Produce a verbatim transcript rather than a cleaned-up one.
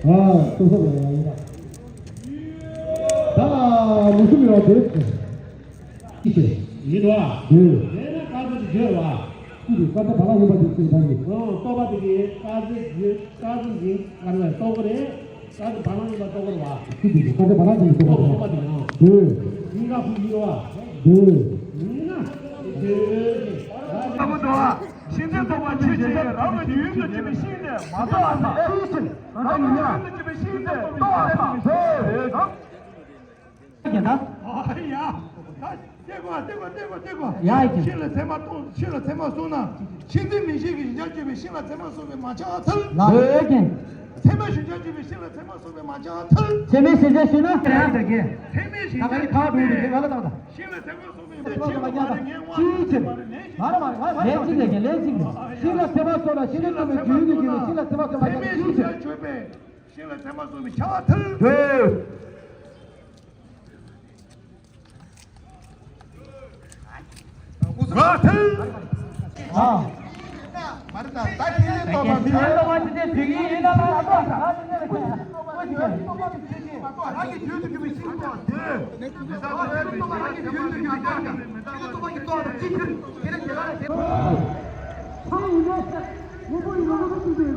ཨ། ཏོག་ཙམ་ཡང་ཡིན་ད། ད་མུ་གསུམ་ཡོད་དེ། ཅི་ཞིག་ཡིན་བ། ཡིན། དེ་ན་ཀ་ཟེར་གྱི་བརྗོད་བ། ཅི་ཞིག་ཀ་ཟེར་བ་ལ་ཡིན་པ་དེ་ཅི་ཞིག་ད་ཡིན། ཨོ། རྟོག་པ་དེ་གི་ཀ་ཟེར་བརྗོད་ཀ་ཟེར་ཡིན་ཀ་ཟེར་རྟོག་གི་རེད། ཀ་ཟེར་བ་ལ་ཡིན་པ་རྟོག་གི་རེད་བ། ཅི་ཞིག་ཀ་ཟེར་བ་ལ་ཡིན་པ་རྟོག་གི་རེད་བ། རྟོག་པ་དེ་ཡང་། ཡིན། ཡིན་ཀ་ཧུ་ཡིན་བ། ཡིན་ན། ལྟ་བུ་དུ་བ། ཤིང་ཚན་རྟོག་པ་ཆོས་ཅན། རང་ལ་ཡུལ་དུ་བྱེད་པའི་ཤིང་དེ་མ་རྟོགས་པ་དང་། རང་ལ་ཡུལ་དུ་བྱེད་པའི་ཤིང་དེ་རྟོགས་པ་དང་། ཧེ། ཨ་ཡ། ད་ལྟ་གོ་ལྟ་གོ་ལྟ་གོ་ལྟ་གོ་ཡ་ཡ། ཤིང་ལ་མཚན་མ་རྟོགས། ཤིང་ལ་མཚན་མ་སོང་ན། ཤིང་ཚན་མིག་ཤེས་ཀྱི་གཞལ་བྱ་གཅོད་པའི་ཤིང་ལ་མཚན་མ་སོགས་པས་མ་ཁྱབ་པར་ཐལ། ལགས་ཀྱི། མཚན་མ་གཞལ་བྱ་གཅོད་པའི་ཤིང་ལ་མཚན་མ་སོགས་པས་མ་ཁྱབ་པར་ཐལ། མཚན་མའི་གཞལ་བྱ་ཞུས་ན་དེ་རང་ཟེར་གྱི། མཚན་མའི་གཞལ་བྱ་ད་ག་ནི་ཁ་འགྲོ་རེད་ཟེར་ང་ལ་ལྟ་བ་དང་། ཤིང་ལ་མཚན་མ་སོགས་པས་མ་ཁྱབ་པར་ཐལ། ཅིའི་ཕྱིར། མ་རེད་མ་རེད་མ་རེད་མ་རེད། ལན་གཅིག་ལས་ཀྱི་ལན་གཅིག་ལས། ཤིང་ལ་མཚན་མ་སོགས་ལ་ཤིང་ལ་སོགས་པའི་རྒྱུན་དུ་གྱུར་པའི་ཤིང་ལ་མཚན་མ་སོགས་པ་ཁྱབ་པ་ཅིའི་ཕྱིར། ཤིང་ལ་མཚན་མ་སོགས་པས་ཁྱབ་པར་ཐལ། ཐལ། ཁྱབ་པར་ཐལ། ཨ། མ་རེད་ད། ད་ཁྱེད་ནས་རྟོགས་པ་མི་རེད། ད་རྟོགས་པ་ཅི་ནས་བྱེད་ཀྱི་ཡིན་ན་ལ་རྟོགས་ས། རང་གི་རྒྱུད་དུ་གྱུར་པའི་ཤིང་ཏོག་དེ། མི་ས་ཏོག་རང་གི་རྒྱུད་དུ་གྱུར་པའི་ཤིང་ཏོག་ཅི་ཕྱིར་ཁྱེད་རང་དེ་ག་ལ་བྱེད། ཚང་ཡིན་ན་ངོ་བོ་ཡིན་ན་ངོ་བོ་ཏུ་ཏུ་ཡིན།